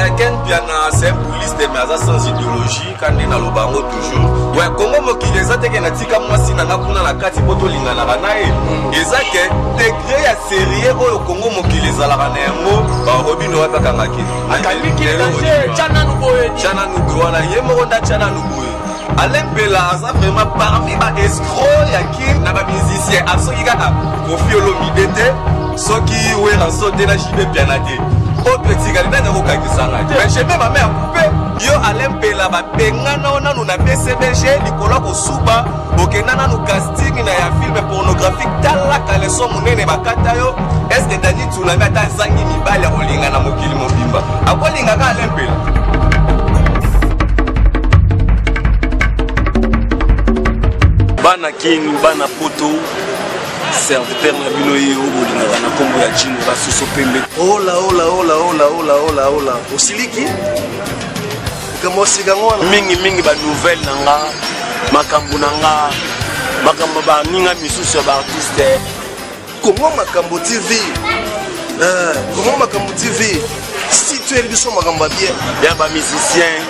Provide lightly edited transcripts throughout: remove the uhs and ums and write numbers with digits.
Ouais, Ken Piana, c'est un bouliste, mais aza sans idéologie, quand nde naloba yango toujours. Ouais, Congo mokili eza te ke natika mwasi na nga kuna na kati mpo tolinganaka na ye. Eza ke degré ya sérieux oyo Congo mokili ezalaka na yango, barobino wapi akangaki. Akangi danger, tya nanu boye. Tya nanu boye wana, ye moko nde atya nanu boye. Alain Mpela aza vraiment parmi ba escrocs ya Kin na ba musiciens. Asoki kaka Koffi Olomide te, soki Werrason te na JB Mpiana te. Autre etikali nani akokangisa ngai? Mais je mets ma main à couper. Yo Alain Mpela babengana yo nanu na BCBG likolo ya kosuba, okenda nanu casting na ya film pornographique, tala caleçon monene bakata yo. Est-ce que Dany Tsunami ata azangi mibali ya kolinga na mokili mobimba, akolingaka Alain Mpela? Bana Kin, bana Poto, serviteur na bino ye oyo bolingaka na nkombo ya Jino Basoso Pembe. Hola, hola, hola, hola, hola, hola, hola. Osiliki? Likambo osika yango wana. Mingi mingi ba nouvelle na nga, makambo na nga, makambo baninga misusu ya ba artiste. Congo Makambo TV. Congo Makambo TV. Si tu es biso makambo ya bien. Ya ba musiciens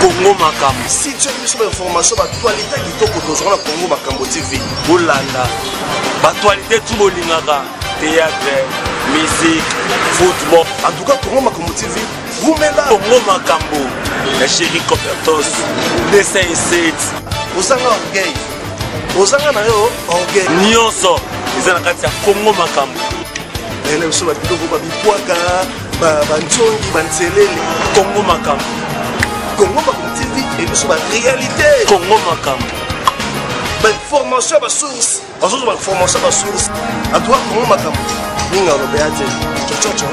Congo Makambo. Si tu es biso ba information ba actualité kitoko tozwa na Congo Makambo TV. Bolanda ba actualité tout bolingaka théâtre, musique, football. En tout cas Congo Makambo TV. Wumela. Congo Makambo. Ya chéri Copertos 207. Ozanga orgueil. Ozanga na yo orgueil. Nyonso eza na kati ya Congo Makambo. Bayela biso ba biloko ba bipwaka, ba banzongi, ba nselele. Congo Makambo. Congo Makambo TV et biso ba réalité. Congo Makambo. Ba information ba source. Bazozo ba information ba source. En tout cas Congo Makambo. Ninga lobeya te. Chochocho.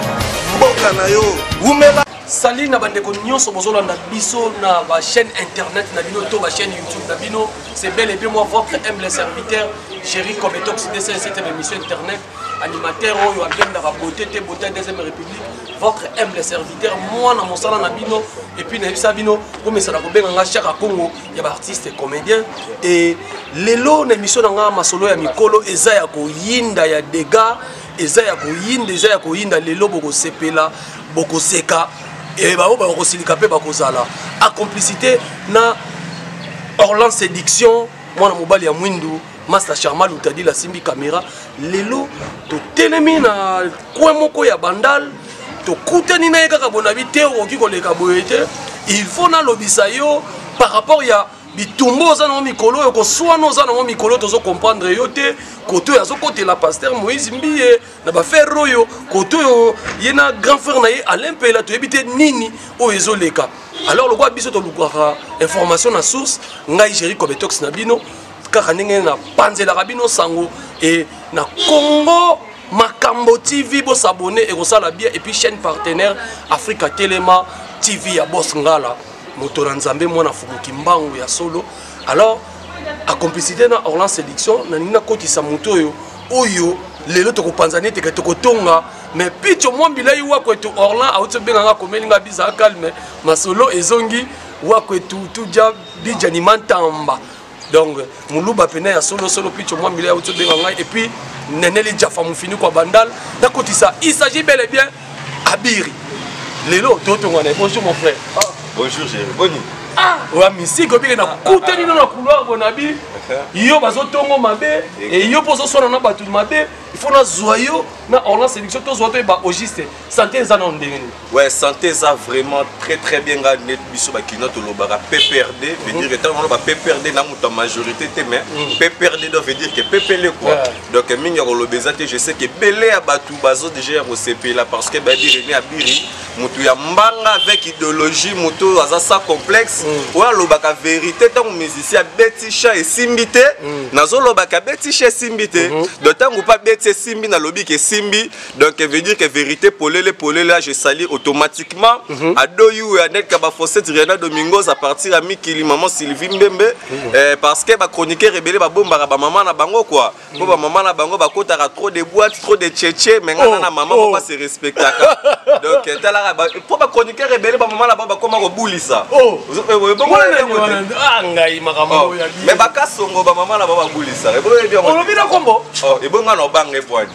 Mboka na yo. Wumela. Salut na bandeko nyonso bozolanda biso na ba chaîne internet na bino to ba chaîne YouTube na bino. C'est bel et bien moi votre humble serviteur Jerry Cometox 207 émission internet animateur oyo abendaka beauté te beauté deuxième république, votre humble serviteur mwana mosala na bino. Et puis nayebisa bino bomesana kobenga nga Chaka Congo ya ba artiste comédien. Et lelo na émission na nga masolo ya mikolo eza ya koyinda ya dégâts, eza ya koyinda, eza ya koyinda. Lelo bokosepela, bokoseka, e bao bakosilika mpe bakozala a complicité na Orlan Séduction, mwana mobali ya mwindu Master Charma Lutadila asimbi caméra. Lelo totelemi na coin moko ya Bandal, tokutani na ye kaka bonabi te, okoki koleka boye te, il faut nalobisa yo par rapport ya bitumba oza nango mikolo oyo, koswana oza nango mikolo, tozo comprendre yo te. Koto oyo azokotela pasteur Moïse Mbiye na ba frère oyo, koto oyo ye na grand frère na ye Alain Mpela, toyebi te nini oyo ezoleka. Alors lokola biso tolukaka information na source, ngai Jerry Kobetox na bino kaka ndenge na panzelaka bino sango e na Congo Makambo TV, bo s'abonner et kosala bien. Et puis chaîne partenaire Africa Telema TV ya Boss Ngala, moto na Nzambe mwana Fumu Kimbangu ya solo. Alors a complicité na Orlan Séduction, na ninga kotisa moto oyo oyo lelo tokopanza nete ke tokotonga, mais picho mwambi lai wakwetu Orlan auti obenga nga komeli nga biza calme masolo ezongi wakwetu tuja bijani mantamba. Donc muluba pena ya solo solo picho mwambi lai auti obenga ngai. Et puis Neneli Jaffa Mufini kwa Bandal nakotisa, il s'agit bel et bien Abiri. Lelo totonga na. Bonjour mon frère. Ah, bonjour chéri. Boni. Ah, oya misiki obike na kutani na couloir bonabi. Yo bazotongo mabe et yo pozo sona na batu mabe, il faut na zwa yo na Orlan Séduction to zwa to ba au juste. Santé eza na ndenge nini? Ouais, santé eza vraiment très très bien nga net biso ba kino to lobaka PPRD, veut dire que tant on ba PPRD na muta majorité te mais PPRD doit veut dire que PPL quoi. Donc mingi ya koloba eza te, je sais que belé ya batu bazo déjà ya kosepela parce que ba bi René Abiri mutu ya mbanga avec idéologie, mutu aza sa complexe. Oyo alobaka vérité tango musicien abeti chat esimbi te, nazolobaka abeti chat esimbi te. Donc tango pa beti esimbi nalobi ke esimbi, donc veut dire que vérité polele polele, là je salue automatiquement Adoyu et Annette Kabafosset, Rihanna Domingos à partir à Mikili, maman Sylvie Mbembe, parce que ba chroniqueur rebelle ba bomba ba maman na bango quoi. Po ba maman na bango ba kotaka trop de boîtes, trop de tchétché, mais ngana na maman papa se respectaka. Donc talaka ba po ba chroniqueur rebelle ba maman na bango ba koma ko bulisa. Bongo Wana na ni wana, ah, ngai makambo ya bien. Mais ba kasongo ba maman na bango ba bulisa. Ebo yebi yango. Olobi na kombo? Oh, ebo ngana obanga epwani.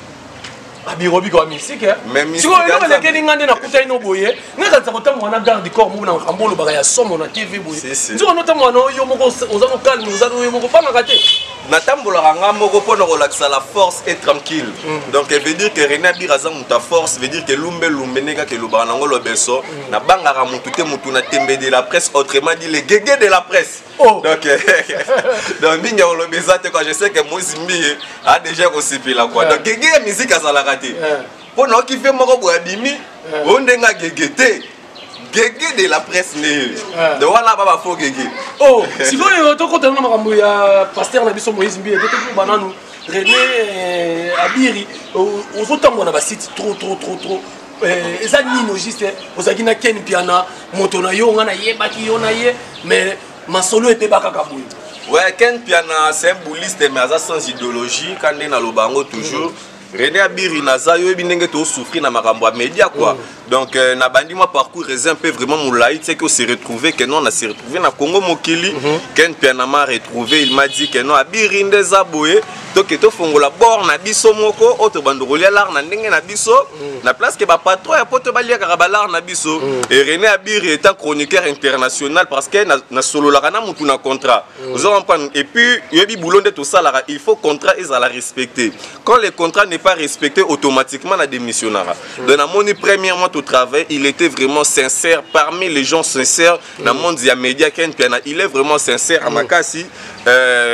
Abirobiko ya mystique. Sikoyo eloko elekeli nga nde nakutani no boye, nga kanisa kotambola na garde corps moko na makambo olobaka ya somo na TV boye. Nzoka notambola na yo moko, oza no calme, oza no yo moko, bangaka te. Natambolaka nga moko mpona kolakisa la force est tranquille. Donc veut dire que René Abir aza moto ya force, veut dire que lumbe lumbe nde kaka elobaka nango lobeso. Nabangaka motu te, motu na tembe de la presse, autrement dit le gege de la presse. Oh. Donc mingi ya koloba eza te quoi. Je sais que Moïse Mbiye a déjà kosepela quoi. Donc gege ya musique azalaka te mpo na oki ve moko boye abimi oyo ndenge agege te, gege de la presse nde. Donc wana ba bafo gege. Oh, sikoyo tokotana na makambo ya pasteur na biso Moïse Mbiye te. Tokoba nanu René Abiri, ozotambola na basite trop trop trop trop. Eza nini juste? Ozalaki na Ken Piana, moto na yo, nga nayebaki yo na ye, mais masolo ebeba kaka boye. Ouais, Ken Piana, c'est un bouliste, mais aza sans idéologie. Quand nde naloba yango toujours, René Abiri, naza yo yebi ndenge tosouffrir na makambo ya média quoi. Donc nabandi mwa parcours eza un peu vraiment molai, tu sais que se retrouver que non, na se retrouver na Congo mokili. Ken Piana m'a retrouvé, il m'a dit que non, Abiri, nde eza boye, toke tofongola bord na biso moko oyo tobanda kolia lar na ndenge na biso, na place ke bapatron ya poto baliakaka balar na biso. Et René Abiri étant chroniqueur international, parce que nasololaka na mutu na contrat, ozo comprendre. Et puis yoyebi boulot nde tosalaka, il faut contrat ezala respecté. Quand le contrat n'est pas respecté, automatiquement na démissionnera. Donc namoni premièrement totravaille, il était vraiment sincère, parmi les gens sincères na monde ya média, Ken Piana, il est vraiment sincère. Makasi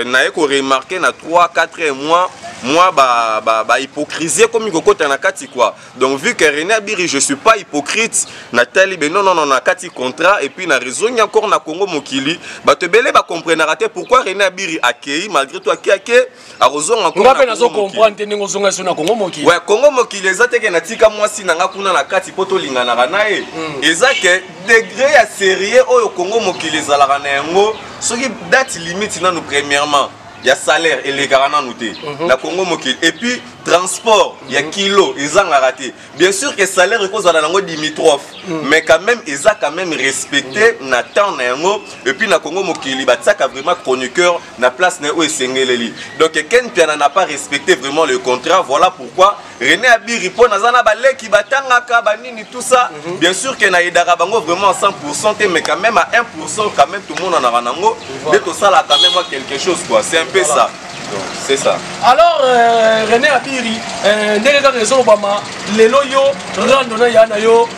naye koremarquer na 3 4 mois moi ba hypocrisie ekomi kokota na kati quoi. Donc vu que René Abiri, je suis pas hypocrite, natali be non non non, na kati contrat et puis na raison encore na Congo mokili, bato ebele bacomprenaka te pourquoi René Abiri akei. Malgré tout ake, ake akozonga encore. Nga mpe nazo comprendre te ndenge ozonga so na Kongo mokili. Ouais, Congo mokili eza te ke natika mwasi na nga kuna na kati mpo tolinganaka na ye. Eza ke degré ya sérieux oyo Congo mokili ezalaka na yango, soki date limite nanu premièrement ya salaire elekaka nanu te na Congo mokili, et puis transport ya kilo ezangaka te. Bien sûr que salaire ekozala nango limitrophe, mais quand même eza quand même respecté na temps na yango. Et puis na Congo mokili batiaka vraiment chroniqueur na place na ye oyo esengeleli. Donc Ken Piana n'a pas respecté vraiment le contrat. Voilà pourquoi René Abiri, mpo naza na baleki batangaka banini, tout ça, bien sûr ke nayedaka bango vraiment à 100% te, mais quand même à 1% quand même tomonanaka nango nde tosala quand même quelque chose quoi. C'est un peu ça. Donc c'est ça. Alors René Abiri, ndenge kaka ezolobama lelo, yo rando na ya na yo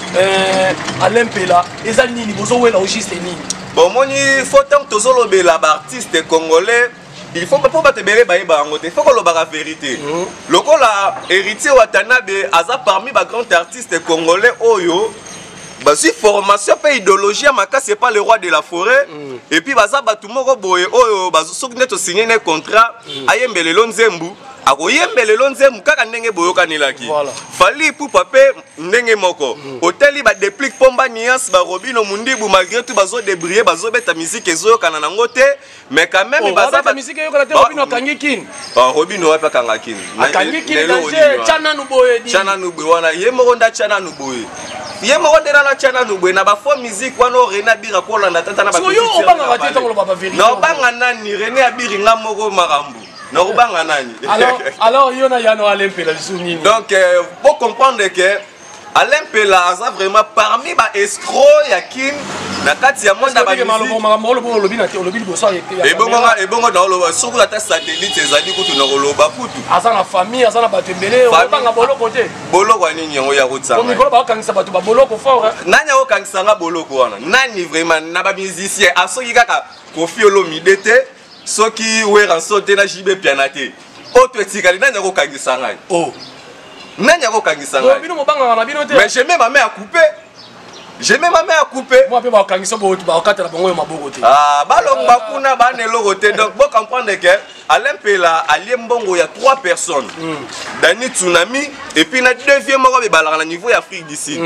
Alain Mpela, eza nini? Bozowela au juste nini? Bon, omoni, faut ntango tozolobela baartiste congolais, il faut mpo bato ebele bayeba yango te, faut kolobaka vérité. Lokola Héritier Watanabe aza parmi bagrand artiste congolais oyo bazwi formation mpe idéologie ya makasi epa le roi de la forêt, et puis baza bato moko boye oyo soki nde tosigne ne contrat, ayembelelo nzembu, akoyembelelo nzembu kaka ndenge boyokanelaki. Fally Ipupa mpe ndenge moko. Otali badeplique pomba nuance, barobino mundibu, malgré tout bazodébrouiller, bazobeta musique ezoyokana nango te, mais quand même Oh, baza babeta musique eyokana te? Robino akangi kini. Ah, Robino wapi akanga kini? Akangi kini danger, tya nanu boye di. Tya nanu boye wana, ye moko nde atya nanu boye, ye moko nde nano atya nanu boye na bafaux musique wana oyo René Abiri akolanda tata na. Sikoyo yo obangaka te ntango oloba bavérité? Naobanga nani? René Abiri, nga moko makambo, nakobanga nani? Alors yo na yano Alain Mpela lisusu nini? Donc faut comprendre que Alain Mpela aza vraiment parmi ba escroc ya kin na kati ya monde ya bamusique. Makambo olobi, olobi na te, olobi liboso ya Ebongo ebongo naoloba soki ata satellite ezali kutu, na koloba kutu. Aza na famille, aza na bato ebele, obanga boloko te? Boloko ya nini yango ya kotsanga? Mikolo bakokangisa bato baboloko fort, hein. Nani akokangisa nga boloko wana? Nani vraiment na bamusicien? Asoki kaka Kofi Olomide te, soki Werrason te, na JB Piana te, oyo to etikali, nani akokangisa ngai? Oh. Nani akokangisa ngai? Bino mobangaka na bino te. Mais je mets ma main à couper, je mets ma main à couper. Mwa mpe bakokangisa boye, bakokatela bango oyo maboko te. Ah, balongba kuna bana eloko te. Donc bo comprendre que Alain Mpela alie mbongo ya trois personnes, Dani Tsunami et puis na deux vieux moko bebalaka na niveau ya Afrique du Sud.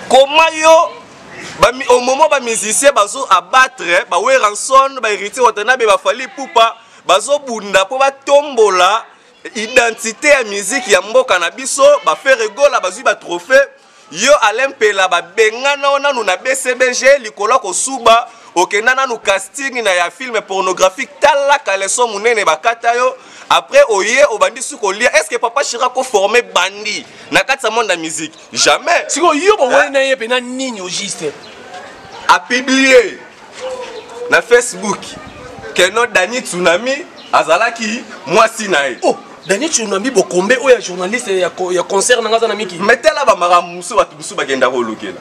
Comment yo au moment bamusicien bazo abattre baWerrason, bahéritier Watanabe, baFally Ipupa, bazobunda mpo batombola identité ya musique ya mboka na biso, baFerre Gola bazwi batrophée, yo Alain Mpela babengana yo nanu na BCBG likolo ya kosuba. Okenda nanu casting na ya film pornographique, tala caleçon munene bakata yo. Après oye obandi su kolia. Est-ce que papa Chira ko former bandi na kati ya monde ya musique? Jamais. Sikoyo yo boweli na ye mpe na nini au juste? A publier na Facebook que non, Dani Tsunami azalaki mwasi na ye. Oh, Dani Tsunami Bokombe oyo ya journaliste ya concert na nga aza na miki. Mais tala bamakambo mosusu bato mosusu bakenda kolukela.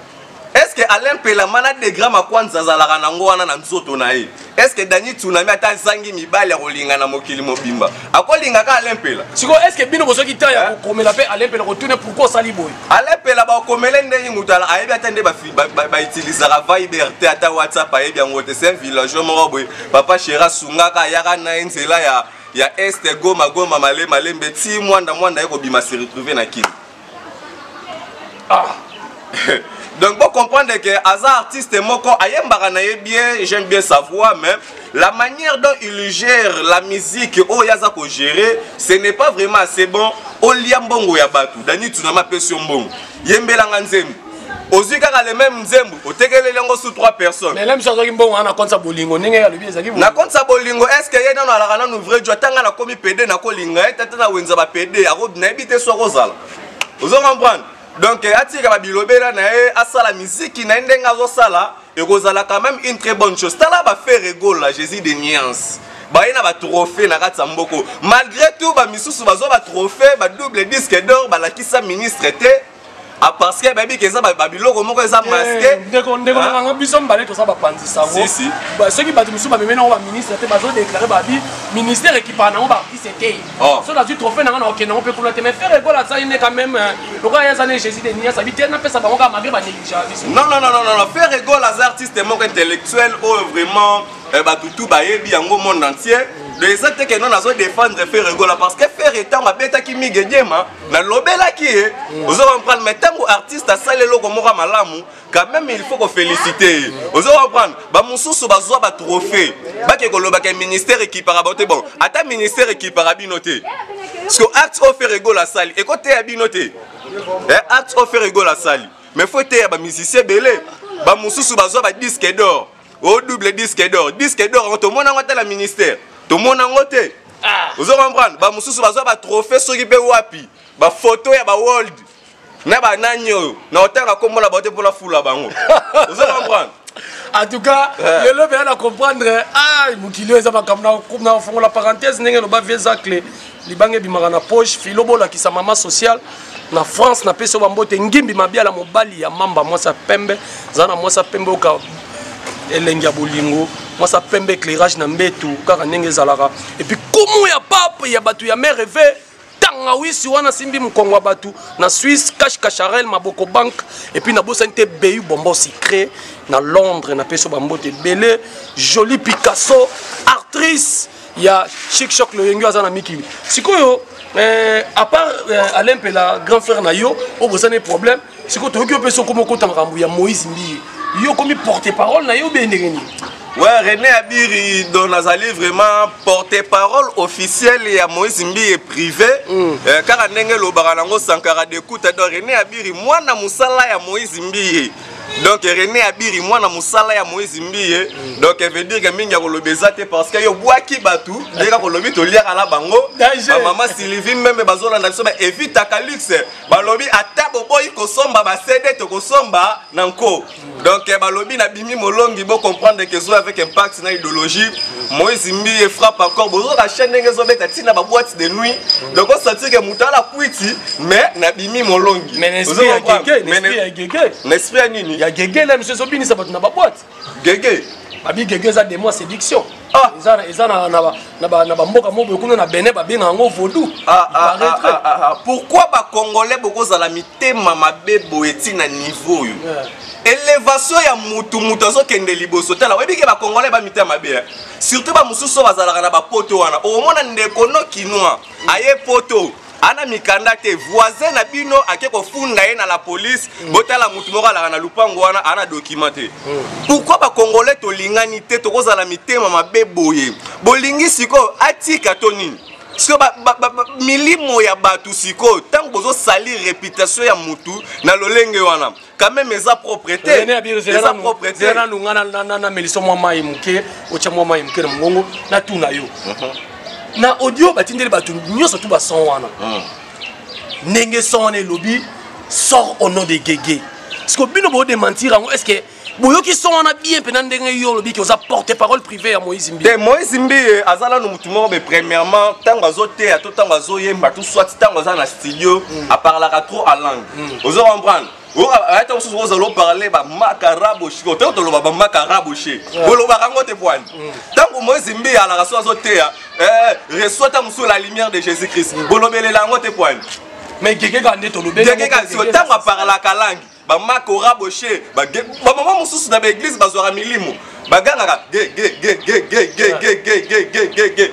Est ce que Alain Pelama na Degra Makwanza azalaka nango wana na nzoto na ye? Est ce que Dani Tsunami ata azangi mibali ya kolinga na mokili mobimba, akolingaka Alain Pela? Sikoyo est ce que bino bozwaki temps ya kokomela mpe Alain Pela, kotuna pourquoi osali boye? Alain Pela bakomele ndenge moto ayebi ata nde bautilisaka Viber te, ata WhatsApp ayebi yango te. C'est un villageois moko boye. Papa Chéri asungaka, ayaka na ye nzela ya Est, Goma, Goma, male malembe ti mwanda mwanda ye kobima, se retrouver na Kini. Ah. Donc bon, comprendre que aza artiste moko ayembaka na ye bien, j'aime bien sa voix, mais la manière dont il gère la musique oyo aza kogérer, ce n'est pas vraiment assez bon. Olia mbongo ya bato, Dani Tsunami apesi yo mbongo, yembelanga nzembo, ozwi kaka le même nzembo, otekeleli yango sous trois personnes. Mais lemi so azwaki mbongo wana na compte ya bolingo, ndenge alobi ezalaki. Na compte ya bolingo, est ce que ye nano alaka nanu vrai jo? Atanga nakomi pede, nakolinga ye tata na wenza bapede, nayebi te so akozala. Ozo comprendre? Donc atika babilobela na ye, asala miziki na ye ndenge azosala, ekozala quand même une très bonne chose. Tala baFerre Gola, Jésus de nuance, baye na batrophée na kati ya mboko. Malgré tout, bamisusu bazwa batrophée, badouble disque d'or, balakisa ministre te. Ah, parce que bayebi ke eza babiloko moko eza masqué. Ndeko, ndeko nanga, biso mibale toza bapanzi sango. Si, si. Soki bato mosusu bamemi nango baministre te, bazodéclarer babi ministère ekipaka nango baartiste te. Oh. So nazwi trophée nanga, na okende yango mpe kuna te. Mais Ferre Gola asali ne quand même lokola ye aza ne Jésus de nuance, abi te napesa bango kaka malgré banégligea biso. Non, non, non, non, non, non. Ferre Gola aza artiste moko intellectuel oyo vraiment bato tu bayebi yango monde entier. Donc eza te ke non, nazo défendre Ferre Gola, parce que Ferre ntango abetaki Mige Diema, nalobelaki ye. Ozo comprendre? Mais ntango artiste asali eloko moko ya malamu, quand même il faut koféliciter ye. Ozo comprendre? Bamosusu bazwa batrophée, bake kolobaka ministère ekipaka bango te. Bon, ata ministère ekipaka bino te, parce que acte oyo Ferre Gola asali ekoteya bino te. Acte oyo Ferre Gola asali, mais faut eteya bamusicien ebele. Bamosusu bazwa badisque d'or o double disque d'or, disque d'or yango tomona yango ata na ministère, tomona yango te. Ozo comprendre? Bamosusu bazwa batrophée soki mpe wapi, bafoto ya baworld na banani oyo na otanga kombo na bango te mpona fula bango. Ozo comprendre? En tout cas, lelo mpenza na comprendre. Ah, mokili oyo eza makambo. Na fongola parenthèse, ndenge eloba vie Zacle, libanga ebimaka na poche. Filo bolakisa mama sociale na France, napesi yo bambote. Ngimbi Mabiala, mobali ya mamba, mwasi ya pembe, za na mwasi ya pembe, oka elengi ya bolingo, mwasi ya pembe, éclairage na mbetu kaka ndenge ezalaka. Et puis komo ya pape ya bato ya mare reve tangawisi wana, simbi mokongo ya bato na Suisse, Cash Cacharel, Maboko Bank. Et puis nabosani te Beyu Bonbon Sucré na Londres, napesi yo bambote ebele. Joli Picasso, actrice ya Chic Choc Loyengi, aza na mikili. Sikoyo à part Alain Mpela, grand frère na yo oyo bozani problème, sikoyo toyoki yo mpe soko mokota makambo ya Moïse Mbiye, yo okomi porte parole na ye obe ndenge nini? Ouais, René Abiri, donc nazali vraiment porte-parole officiel ya Moïse Mbiye privé. Kaka ndenge lobaka nango Sankara Dekuta, donc René Abiri mwana musala ya Moïse Mbiye. Donc René Abiri mwana musala ya Moïse Mbiye. Donc veut dire que mingi ya koloba eza te, parce que yo bwaki batu, ndenge kolobi toliaka na bango. Danger. Ba mama Sylvie Membe bazolanda biso, ba evitaka luxe. Balobi ata boboyi kosomba ba CD, tokosomba na nko. Donc balobi na bimi molongi, bo comprendre que zo avec impact na idéologie. Moïse Mbiye frappe encore, bozoka chaîne ndenge ezobeta ntina ba boîte de nuit. Donc on sentir que moto ala kwiti, mais na bimi molongi. Mais na esprit ya gege, na esprit ya gege. Na esprit ya nini? Ya gege la monsieur ezobinisa bato na baboîte. Gege. Babi gege eza démon ya séduction. Ah. Eza na bamboka moko boye kuna na Benin, babenga yango vaudou. Ah, ah, Il paraîtrait. Ah, ah, ah. Pourquoi bacongolais bokozala mitema mabe boye ntina niveau oyo? Élévation ya mutu, mutu azokende liboso, tala oyebi ke bacongolais bamitema mabe, eh? Surtout bamosusu oyo bazalaka na bapoto wana, okomona ndeko no kinois aye poto, ana mikanda te, voisin na bino ake kofunda ye na la police. Botala mutu moko alaka na lupango wana, ana document te. Pourquoi bacongolais tolingani te, tokozala mitema mabe boye? Bolingi sikoyo atika to nini? Sikoyo milimo ya bato sikoyo, ntango bozosalir réputation ya mutu na lolenge wana, quand même eza propre te. Eza propre te. Nanu nga nameliso mwa mai moke, otya mwa mai moke na mongongo, natuna yo. Na audio batindeli bato nyonso tu bason wana, ndenge son wana elobi: "Sort au nom de Gege." Siko bino bodémentir yango. Est ce que boyoki son wana bien mpena ndenge yo olobi ke oza porte parole privé ya Moïse Mbiye? Te, Moïse Mbiye aza nanu motu moko be. Premièrement, ntango azoteya to ntango azoyemba to soit ntango aza na studio, aparlaka trop en langue. Ozo comprendre? Ata mosusu ozala oparle bamakaraboshe, ote toloba bamakaraboshe, bolobaka yango te. Pwani ntango Moïse Mbiye alaka so azoteya, reçoit ta mosusu la lumière de Jésus Christ, bolobelela yango te. Pwani? Mais Gege kaka nde tolobeli. Gege kaka. Ntango aparlaka langue, bamaka raboshe, bamama mosusu na baeglise bazwaka milimo, bagangaka ge ge ge ge ge ge ge ge ge ge ge ge.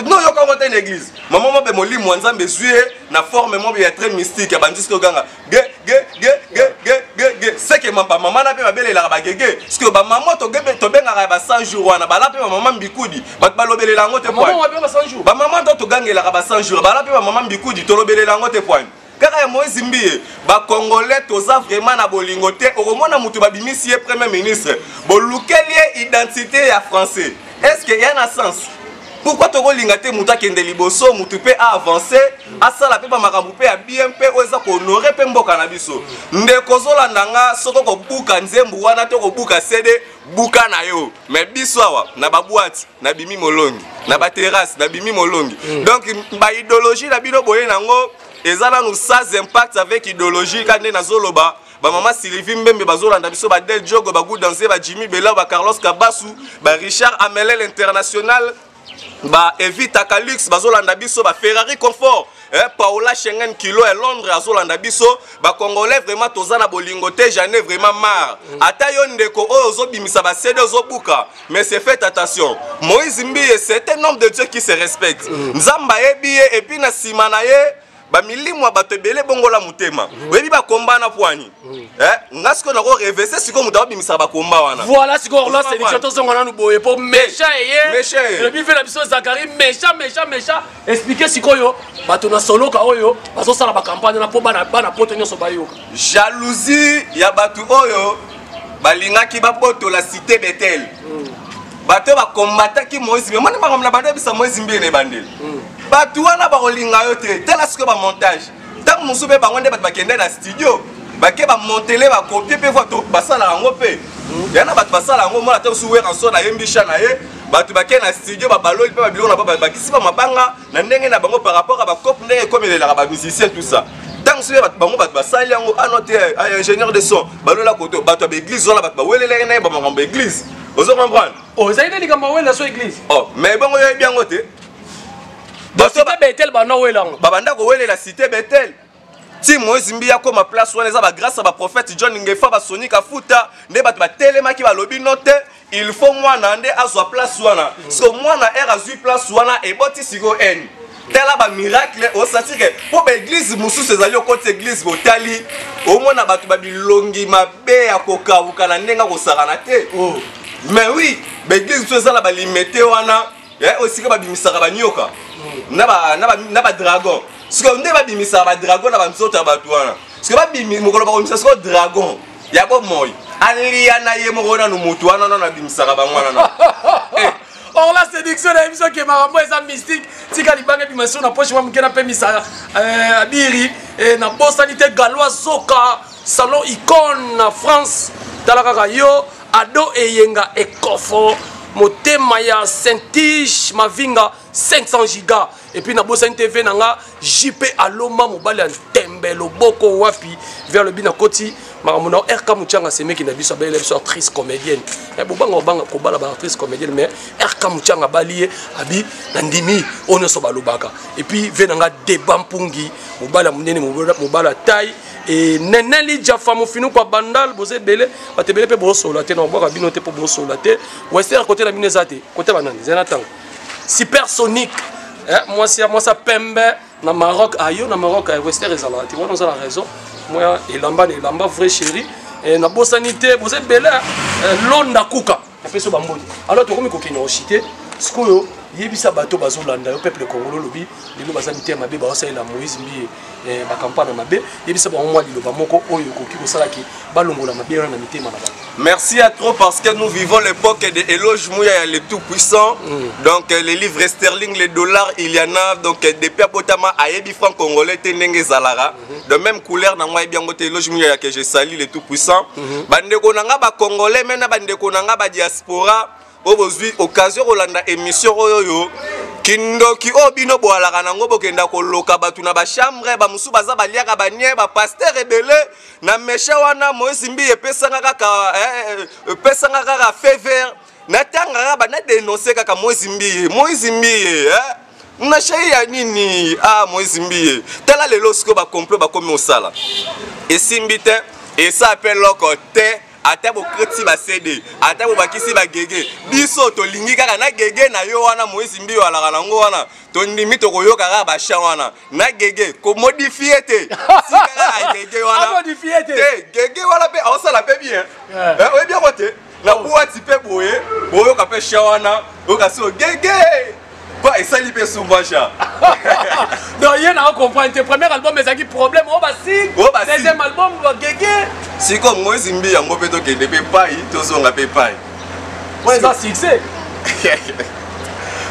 No yokango te na église. Mama mo be molimo ya Nzambe ezwi ye na forme mo ya très mystique, abandi soki oganga ge ge ge ge ge ge ge, seke bamama na mpe babelelaka bagege. Sikoyo bamama tobengaka ya ba 100 jours wana, bala mpe bamama mbikudi, bato balobelela yango te. Bamama to togangelaka ba 100 jours, bala mpe bamama mbikudi, tolobelela yango te. Poani kaka ya Moïse Mbiye? Bacongolais toza vraiment na bolingo te. Okomona moto babimisi ye premier ministre, bolukeli ye identité ya français. Est ce que ya na sens? Pourquoi tokolinga te moto akende liboso, motu mpe aavance, asala mpe bamakambo mpe ya bien mpe oyo eza kohonorer mpe mboka na biso? Ndeko ozolanda nga, soki okobuka nzembo wana to kobuka CD, buka na yo. Mais biso awa na baboîte nabimi molongi, na baterrasse nabimi molongi. Donc baidéologie na bino boye nango eza nanu sans impact avec idéologie. Ka nde nazoloba, bamama Sylvie Mbembe bazolanda biso, badel Jogo, bagudanse, bajimi Bela, bacarlos Kabasu, barichard Amelel international, ba Evita Calux bazolanda biso, baferrari Confort, Paola Schengen Kilo ya Londres azolanda biso. Bacongolais vraiment toza na bolingo te, j'en ai vraiment marre. Ata yo ndeko oyo ozobimisa baCD, ozobuka, mais c'est fait attention. Moïse Mbiye, c'est un homme de Dieu qui se respecte. Nzambe ayebi ye, et puis na nsima na ye bamilimo ya bato ebele bongola motema. Oyebi bakomba na pwani. Nga sikoyo nakorevese sikoyo moto akobimisaka bakomba wana. Voilà, sikoyo Orla Sélection, tozonga nanu boye po méchant eye. Méchant eye. Elobi mpe na biso Zakari méchant, méchant, méchant. Explique sikoyo bato na soloka oyo bazosala bacampagne na mpo bana poto nyonso bayoka. Jalousie ya bato oyo balingaki babotola Cité Betel, bato oyo bakombataki Moïse Mbiye. Omoni makambo na bando oyebisa Moïse Mbiye na ebandeli, bato wana bakolinga yo te. Tala sikoyo bamontage, ntango mosusu mpe bango nde bato bakende na studio, bake bamontele, bakopie mpe voi basalaka yango mpe ya na bato basala yango. Mona te mosusu Werrason ayembi cha na ye, bato bake na studio, babaloli mpe babiloko na bango, bakisi bamabanga na ndenge na bango par rapport à bacope ndenge ekomelelaka bamusicien, tout ça. Ntango mosusu mpe bango bato basali yango ano te, ingénieur de son balola koto, bato ya baeglise wana, bato bawelelaki na ye bamakambo ya église. Ozo comprendre? Oh, ezali nde likambo awela so église? Oh, mais bongo yoyebi yango te. Cité Betel banda owela yango. Babanda kowelela Cité Betel ti Moïse Mbiye akóma place wana. Eza bagrâce ya baprophète John Ngefa, basoni Kafuta nde bato batelemaki, balobi no te, il faut mwana nde azwa place wana. So mwana ere azwi place wana, eboti sikoyo ene. Tala bamiracle osati ke mpo baeglise mosusu ezali, okoti eglise, botali, omona bato babilongi mabe ya kokauka na ndenge akosakana te. Mais oui, baeglise mosusu eza na balimete wana, esika babimisaka banyoka na badragon. Sikoyo nde babimisaka badragon na banzoto ya bato wana. Sikoyo mokolo bakobimisa sikoyo dragon ya bomoi, alia na ye moko nanu motu wana nano abimisaka bango wana na Or la séduction na biso ke makambo eza mystique. Tika libanga ebima so na poche mwa moke napemisa abiri. Nabosani te Galois Zoka, salon Icone na France. Tala kaka yo Ado Eyenga Ekofo, motema ya Saintige Mavinga 500 giga. Et puis nabosani TV na nga JP Aloma, mobali ya ntembe, loboko wapi vers le bina koti makambo na RK Muchanga, semeki na biso, abele biso actrice comédienne. Bobanga obanga kobala ba actrice comédienne, mais RK Muchanga bali ye abi na ndimi oyo nyonso balobaka. Et puis ve na nga Deba Mpungi, mobali ya monene, mobali ya taille e Neneli Jafa Mofinu kwa Bandal. Boza ebele, bato ebele mpe bosola te na obwaka bino te mpo bosola te. Wester kote na bino eza te kote banani eza na ntango supersonique, mwasi ya mwasi ya pembe na Maroc, ayo na Maroc, wester ezalaka te wana. Oza na raison, mwa elamba na elamba, vrai chéri. Nabosani te, boza ebele. Londa Kuka, napesi yo bamboti. Alors tokomi kokende oshite sikoyo. Yebisa bato bazolanda yo, peuple congolais, olobi lelo baza mitema mabe, baosalela Moïse Mbiye bacampagne mabe. Yebisa bango mwa liloba moko oyo ekoki kosalaki balongola mabe wana na mitema na bango. Merci à trop parce que nous vivons l'époque de Eloge Mouya, le tout puissant. Donc les livres sterling, les dollars, il y en a. Donc depuis abotama, ayebi franc congolais, te ndenge zalara. De même couleur, na moi bien Eloge Mouya que je salue le tout puissant. Bandeko nanga ba congolais, mena bandeko nanga ba diaspora. Oyo bozwi occasion kolanda émission oyo yo kindoki oyo bino boalaka nango, bokenda koloka bato na bachambre, bamosusu baza baliaka banie bapasteur ebele na mesha wana. Moïse Mbi epesanga kaka epesanga kaka feu vert, natangaka ba nadénonce kaka Moïse Mbiye. Moïse Mbiye, na shai ya nini? Ah, Moïse Mbiye, tala lelo sikoyo bacomplot bakomi osala, esimbi te, esa mpe loko te. Ata bokoti ba CD, ata bobakisi bagege, biso tolingi kaka na gege na yo wana. Moïse Mbiye alaka nango wana, tondimi tokoyoka kaka bachan wana na gege, komodifie te, tika kaka gege wana. Amodifie te. Te, gege wana mpe aosala mpe bien. Oyebi yango te, na bwati mpe boye boyoka mpe chan wana, oyoka so gege po esali mpe sumba chan. Donc ye na ocomprendre te, premier album ezalaki problème oyo basile. Oyo basile. Deuxième album bagege. Sikoyo Moïse Mbi yango mpe tokende mpe pai, tozonga mpe pai. Oyo eza succès.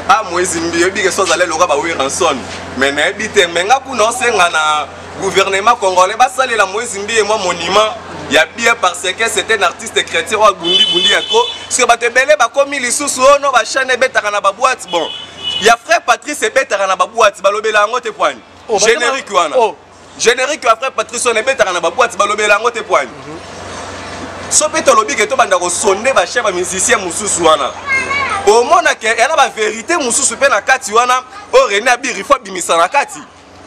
Ah, Moïse Mbi, oyebi ke so azali loka baWerrason, mais nayebi te. Me nga kuna osenga na gouvernement congolais basalela Moïse Mbiye mwa monument ya bien, parce que c'est un artiste chrétien oyo abundi bundi ya trop. Parce que bato ebele bakomi lisusu ono bachaîne ebetaka na baboîte. Bon, ya frère Patrice ebetaka na baboîte, balobela yango te poani. Oh, générique wana. Oh. Générique ya frère Patrice wana ebetaka na baboîte, balobela yango te poani. So mpe tolobi ke tobanda kosonde bachef bamusicien mosusu wana, omona ke ya na bavérité mosusu mpe na kati wana oyo René Abiri fo abimisa na kati.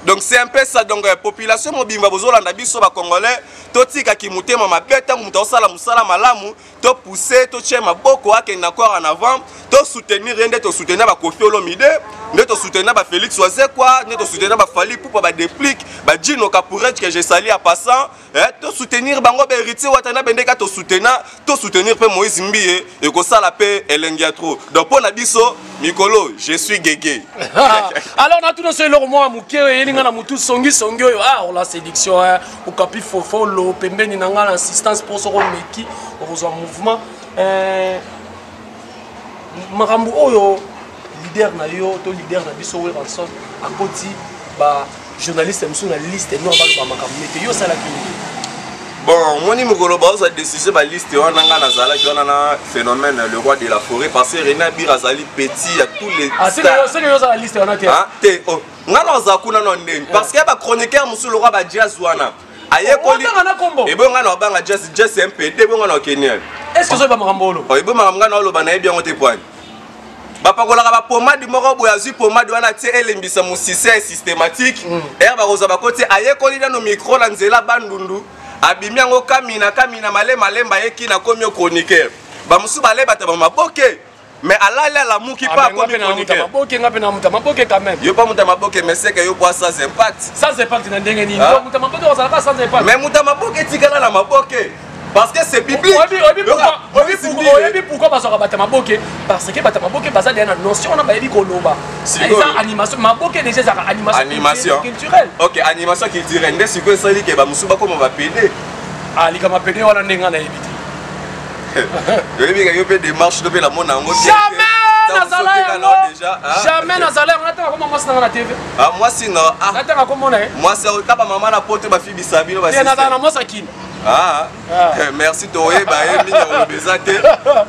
Donc c'est un peu ça. Donc population mobimba bozolanda biso, bacongolais, totikaki motema mabe. Ntango moto azosala mosala malamu, topousse, totie maboko, akende encore en avant, tosoutenir ye. Nde tosoutenir baKoffi Olomide, nde tosoutenir baFélix Wazekwa, nde tosoutenir baFally Ipupa, baDeplick, baJino Capourege que je salue en passant, tosoutenir bango, bahéritier Watana bendeka, tosoutenir, tosoutenir mpe Moïse Mbiye, ekosala mpe elengi ya trop. Donc mpo na biso mikolo, je suis gege. Alors natuna so eloko mwa moke oyo eyeli nga na motu, songisongi oyo, ah, ola séduction, okapi fofolo pembeni na nga na assistance mpo soko omeki okozwa mouvement. Makambo oyo leader na yo to leader na biso Werrason akoti ba journaliste mosusu na liste noire, baloba makambo nete yo osalaki nini? Bon, omoni mokolo bazwa décision baliste wana, nga nazalaki wana na phénomène le roi de la forêt, parce que René Abir azali petit ya tous les Ah, seke yo ozala liste wana te? Ah, te, oh. Nga na oza kuna na ndeni, parce que bachroniqueur mosusu lokwa bajazz wana ayekoli. Obanga na kombo? Ebo nga na obanga jazz, jazz mpd, ebo nga na okeni. Est ce que ozoyeba makambo olo? Ebo makambo nga na oloba, nayebi yango te poani. Bapakolaka bapomade moko boye, azwi pomade wana tie, elembisa mosise ya systématique ere bakozwa bakoti. Ayekoli nano micro na nzela Bandundu, abimi yango kamina kamina malemalemba, ayeki na komi chroniqueur. Bamosusu balebata bamaboke, mais alali alamuki mpe akomi chroniqueur. Maboke, nga mpe na muta maboke quand même. Yo mpa muta maboke, mais seke yo bwa sans impact. Sans impact na ndenge nini? Ah. Muta maboke ozalaka sans impact? Mais muta maboke etikala na maboke parce que c'est biblique. Oyebi pourquoi bazwaka bato ya maboke? Parce que bato ya maboke baza deya na notion wana, bayebi koloba. Eza animation, maboke déjà ezalaka animation. Animation culturelle. Ok, animation culturelle nde sikoyo esali ke bamosusu bakoma bapede. Alikama pede wana ndenge nga nayebi te. Oyebi ka yo mpe démarche to mpe namona yango. Jamais nazala yango, jamais nazala yango. Natanga koma mwasi nanga na TV. Mwasi na Natanga komona ye. Mwasi ka bamama na poto bafibisa bino. Te, nazala na mwasi akini. Ah, merci, toyeba ye mingi ya koloba eza te.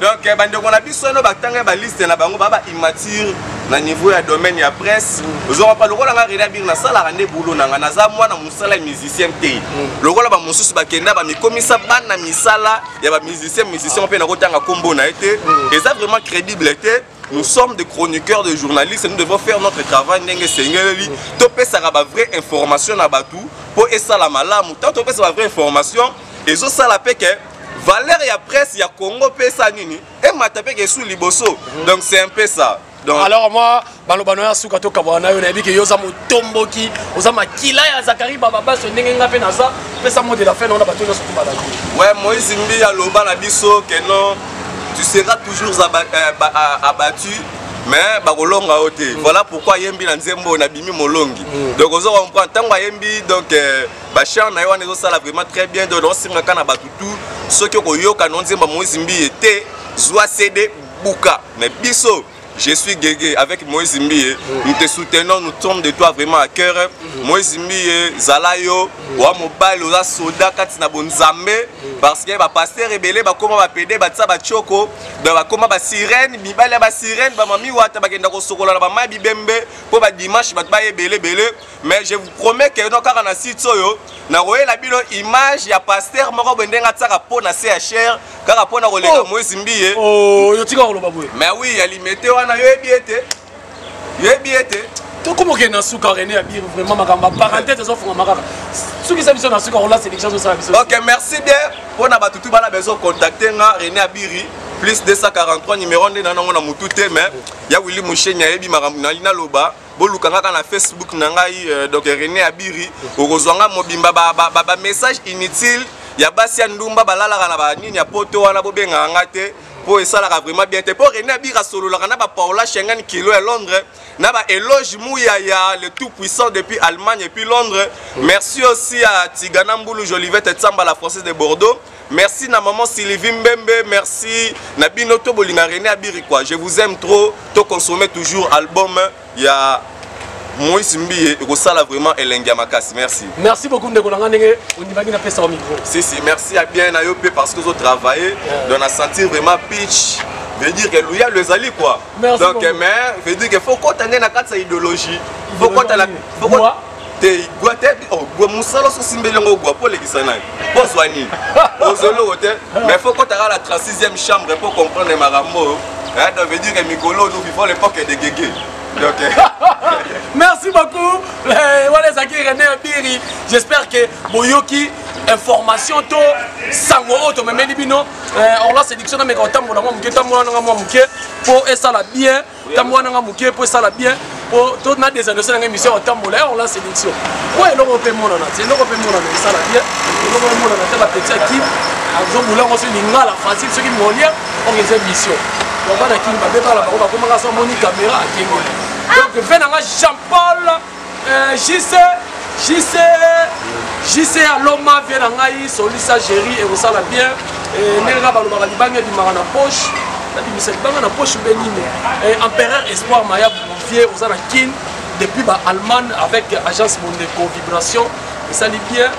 Donc bandeko na biso ano batanga baliste na bango, baa baimmature na niveau ya domaine ya presse. Ozwaka lokola nga René Abiri, nasalaka nde boulot na nga, naza mwana mosala ya musicien te lokola bamosusu bakenda bamikomisa bana misala ya bamusicien. Musicien mpe nakotanga nkombo na ye te, eza vraiment crédible te. Nous sommes des chroniqueurs, des journalistes, nous devons faire notre travail ndenge esengeleli. Topesaka bavrai information na bato mpo esala malamu. Tant topesa bavrai information, ezosala mpe ke valeur ya presse ya Congo mpe esa nini, emata mpe ke esu liboso. Donc c'est un peu ça. Donc Alors moi, baloba na yo ya suka, tokabwana na yo. Nayebi ke yo oza motomboki, oza makila ya Zakari Bababaso ndenge nga mpe naza. Pesa mot de la fin na bato nyonso to balandi. Ouais, Moïse Mbi aloba na biso que non, tu seras toujours abattu. Mais bakolonga yo te. Voilà pourquoi ayembi na nzembo oyo nabimi molongi. Donc ozo comprendre ntango ayembi, donc bachant na ye wana ezosala vraiment très bien. Donc osengaka na bato tout, soki okoyoka no nzembo Moïse Mbiye te, zwa CD buka. Mais biso, je suis Guégué avec Moïse Mbiye. Nous te soutenons, nous tombons de toi vraiment à cœur. Moïse Mbiye, Zalayo, wa mobile, oza soda kati na bonzambe, parce que ba pasteur ebele ba koma ba pédé, ba tsa ba choko, ba koma ba sirène, mibale ba sirène, ba mami wata ba kenda ko sokola na ba mai bibembe po ba dimanche ba ba ebele ebele. Mais je vous promets que no kaka na site oyo na royela bino image ya pasteur moko boye ndenge atiaka po na CHR kaka po na koleka. Oh. Moïse Mbiye. Oh, yo tika koloba boye. Mais oui, alimete wana, yoyebi ete, yoyebi ete. Tokoma okende na suka. René Abiri, vraiment makambo parenthèse ezofungama kaka sukisa biso na suka. Rola sélection azosala biso. Ok, merci bien. Mpona bato tu bana bezo contacter nga René Abiri, plus 243, numéro nde na nango na mutu te, mais ya Willi Musheni ayebi makambo nali naloba. Boluka nga kaka na Facebook na ngai, donc René Abiri, okozwa nga mobimba. Bamessage inutile ya basi ya ndumba balalaka na banini ya poto wana, bobengaka nga te mpo esalaka vraiment bien te. Mpo René Abiri asololaka na bapaola Schengen kilo ya Londres, na baéloge Muyaya le tout puissant depuis Allemagne et puis Londres. Merci aussi à Tigana Mbulu, Jolivette Tsamba, la française de Bordeaux. Merci na maman Sylvie Mbembe. Merci na bino to bolinga René Abiri quoi. Je vous aime trop. To consommer toujours album ya Moïse Mbiye, ekosala vraiment elengi ya makasi. Merci. Merci beaucoup ndeko na nga ndenge ondimaki napesa wa micro. Si si, merci à bien na yo mpe parce que ozo travailler. Donc na sentir vraiment pitch, veut dire que luya ezali quoi. Merci donc beaucoup. Mais veut dire que faut kota nde na kati ya idéologie, faut kota na faut Gwa. kota te, gwa te. Oh, gwa mosala so osimbeli yango gwa mpo olekisa nani, mpo ozwa nini, ozwa eloko te. Mais faut kota kaka la 36e chambre pour comprendre makambo oyo. Hein, donc veut dire que mikolo nous vivons l'époque de Guégué, donc Merci beaucoup. Wana ezalaki René Abiri. J'espère que boyoki information to sango oyo tomemeli bino. Orla séduction nameka kotambola mwa moke, tambola nanga mwa moke mpo esala bien, tambola nanga moke mpo esala bien, mpo to na désannonce nanga émission ya kotambola ya Orla séduction po eloko mpe emonana te, eloko mpe emonana esala bien, eloko emonana te. Bapeti ya Kim azobula yango soki lingala facile, soki Molière organise émission. Donc bana Kini babebala bango bakomaka so amoni caméra akengoli. Donc ve nanga Jean Paul, JC JC JC Aloma, vie na ngai solisa géri ekosala bien. Ndenge kaka balobaka libanga ebimaka na poche, nabimisa libanga na poche mpe nini. Empereur Espoir Maya Vie, oza na Kin depuis ba Allemagne avec agence Mondeko Vibration, esali bien.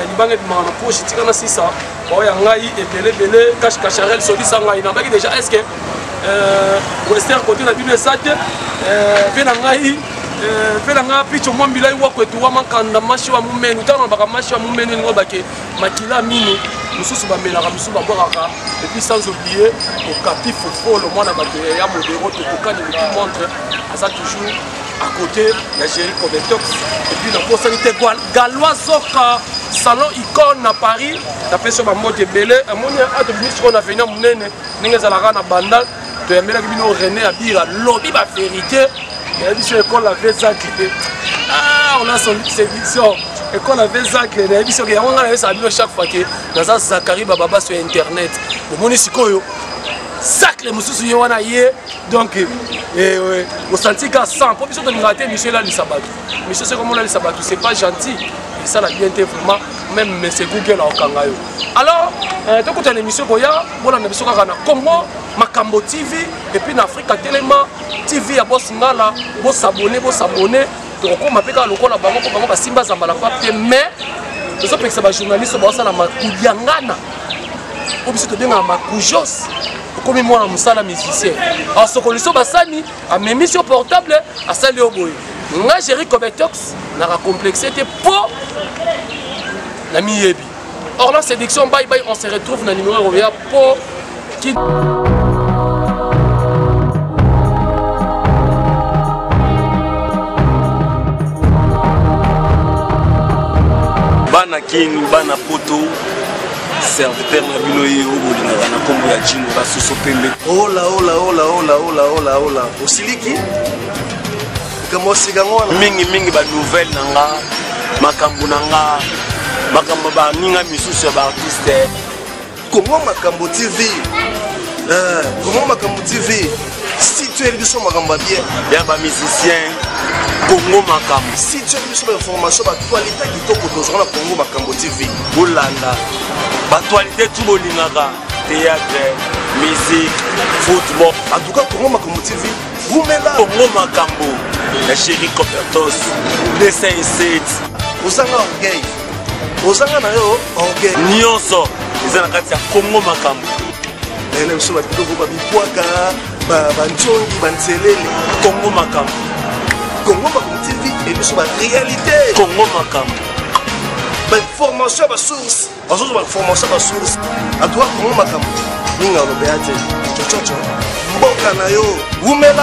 Libanga ebimaka na poche, tika na sisa baoyo ya ngai ebele ebele. Cash Cacharel solisa ngai nabaki déjà. Est ce que western côté na bino eza te? Vie na ngai, mpe na ngai picho mwa mbilai wakwetu wa mankanda mashi wa mumenu. Ntango nalobaka mashi wa mumenu, elingo bake makila minu mosusu bamelaka, mosusu babwakaka. Et puis sans oublier Okapi Fofolo, mwana bato ya Modero, tokokani motu montre aza toujours à côté ya Géri Cobetox. Et puis nakosaki te Galois Zoka, salon Icône na Paris, napesi yo bambote ebele. Amoni atobimi sikoyo na venia monene ndenge ezalaka na Bandal. Toyambelaki bino René Abira, lobi bavérité nayebi biso ekole ave zacle. Ah, on a son séduction ekole ave zacle. Nayebi soki yango ngai nayebisaka bino chaque fois ke naza Zakari Bababaso ya internet. Bomoni sikoyo zacle mosusu ye wana ye. Donc osanti ka 100 mpo biso tolingaka te émission elalisa bato. Émission soki omolalisa bato, c'est pas gentil, esala bien te vraiment. Même monsieur Google aokanga yo. Alors tokutana émission koya. Bolanda biso kaka na Congo Makambo TV et puis na Afrika Telema TV ya Bos Ngala. Bosabone, bosabone, tokokóma mpe kaka lokola bango, mpo bango basimba zambala pape te. Mais tozopekisa bajournaliste baosala makudiangana oyo biso tobengaka makujos. Okomi mwana mosala musicien, asokoli so basani, amemisi yo portable, asali yo boye. Nga Géri Cobetox naka complexe te mpo na miyebi. Orlan Séduction, bye bye, on se retrouve na numéro ya po ki. Bana Kin, bana poto, serviteur na bino ye oyo bolingaka na nkombo ya Jino Basoso Pembe. Ola ola ola ola ola ola ola, osiliki likambo osika yango wana. Mingimingi banouvelle na nga, makambo na nga, makambo baninga misusu ya baartiste. Kongo Makambo TV, Kongo Makambo TV site. Tuyeli biso makambo ya bien. Ya bamusicien, Kongo Makambo. Si tuyeli biso bainformation, baactualité kitoko, tozwaka na Kongo Makambo TV. Bolanda baactualité tu bolingaka, théâtre, musique, football. En tout cas, Kongo Makambo TV, wumela. Kongo Makambo ya Chéri Copertos 207. Ozanga orgueil, ozanga na yo orgueil. Nyonso eza na kati ya Kongo Makambo. Nayela biso babiloko, babipwaka, banzongi, banzelele. Kongo Makambo. Kongo Makambo TV ebiso baréalité. Kongo Makambo. Bainformation ya basource, bazozwa bainformation ya basource. En tout cas, Kongo Makambo, mingi alobeya te. Cococo, mboka na yo, wumela.